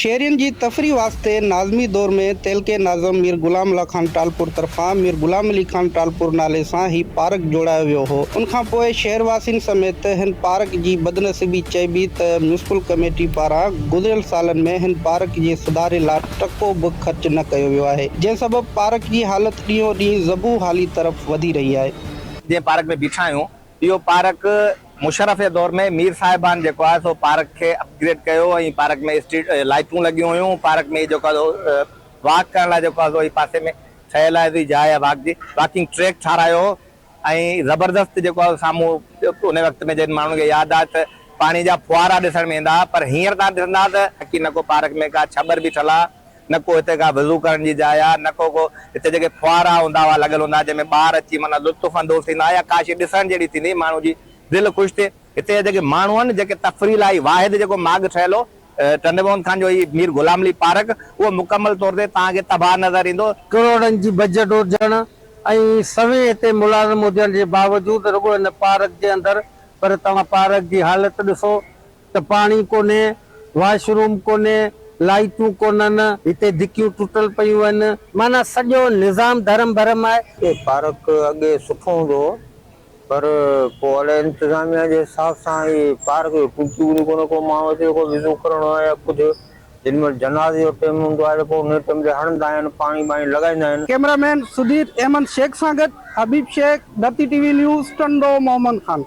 شهرين جي تفريح واسطي ناظمي دور ۾ تعلقي ناظم مير غلام الله خان ٽالپر طرفان مير غلام علي خان ٽالپر نالي سان هي پارڪ جوڙايو ويو هو. ان کان پوء شهر واسين سميت هن پارڪ جي بدنصيبي چئبي ته ميونسپل ڪميٽي پاران گذريل سالن ۾ هن پارڪ جي سڌاري لا ٽڪو به خرچ نه ڪيو ويو آهي، جنهن سبب پارڪ جي حالت ڏينهون ڏينهن زبون حالي طرف وڌي رهي آهي. جنهن پارڪ ۾ بيٺا آهيون اهو پارڪ مشرف جي دور ۾ مير صاحبان جيڪو آهي سو پارڪ کي اپ گريڊ ڪيو ۽ پارڪ ۾ اسٽريٽ لائٽون لڳيون هيون پارڪ ۾ جيڪو آهي سو واڪ ڪرڻ لاء جيڪو آهي سو هي پاسي ۾ ٺهيل آهي سو جاء آهي واڪ جي واڪنگ ٽريڪ ٺارايو هو ۽ زبردست جيڪو آهي سامهون ان وقت ۾ جن ماڻهن کي ياد آهي ته پاڻي جا ڦوهارا ڏسڻ ۾ ايندا هئا پر هينئر تان ڏسندا ته ڪي نه ڪو پارڪ ۾ ڪا ڇٻر بيٺل آهي نه ڪو هتي ڪا وضو ڪرڻ جي جاء آ، نه ڪو ڪو هتي جيڪي ڦوهارا هوندا هئا لڳل هوندا هئا جنهن ۾ ٻار اچي معنيٰ لطف اندوز ٿيندا هئا يا ڪا شيء ڏسڻ جهڙي ٿيندي هئي ماڻهو جي دل خوش ٿئي. هتي جا جيڪي ماڻهو آهن جيڪي تفريح لاء هي واحد جيڪو ماڳ ٺهيل هو ٽنڊي محمد خان جو هي مير غلام علي پارڪ اهو مڪمل طور تي توهان کي تباهه نظر ايندو. ڪروڙن جي بجيٽ هجڻ ۽ سوين هتي ملازم هجڻ جي باوجود رڳو هن پارڪ جي اندر پر توهان پارڪ جي حالت ڏسو ته پاڻي ڪونهي، واش روم ڪونهي، لائيٽون ڪونهن، هتي ڌڪيون ٽٽل پيون آهن. معنيٰ سڄو نظام درهم برهم آهي. هي پارڪ اڳي سٺو هوندو هو پر پوء الائي انتظاميا جي حساب سان هي پارڪ جو ٽوٽيون ئي ڪونه ڪو ماڻهو اچي ڪو وضو ڪرڻو آهي يا ڪجهه جيڏي مهل جنازي جو ٽيم هوندو آهي ته پوء انهي ٽيم تي هڻندا آهن پاڻي ٻاڻي لڳائيندا آهن. ڪئميرا مين سڌير احمد شيخ سان گڏ Habib Shaikh, Dharti T V news, Tando Muhammad Khan.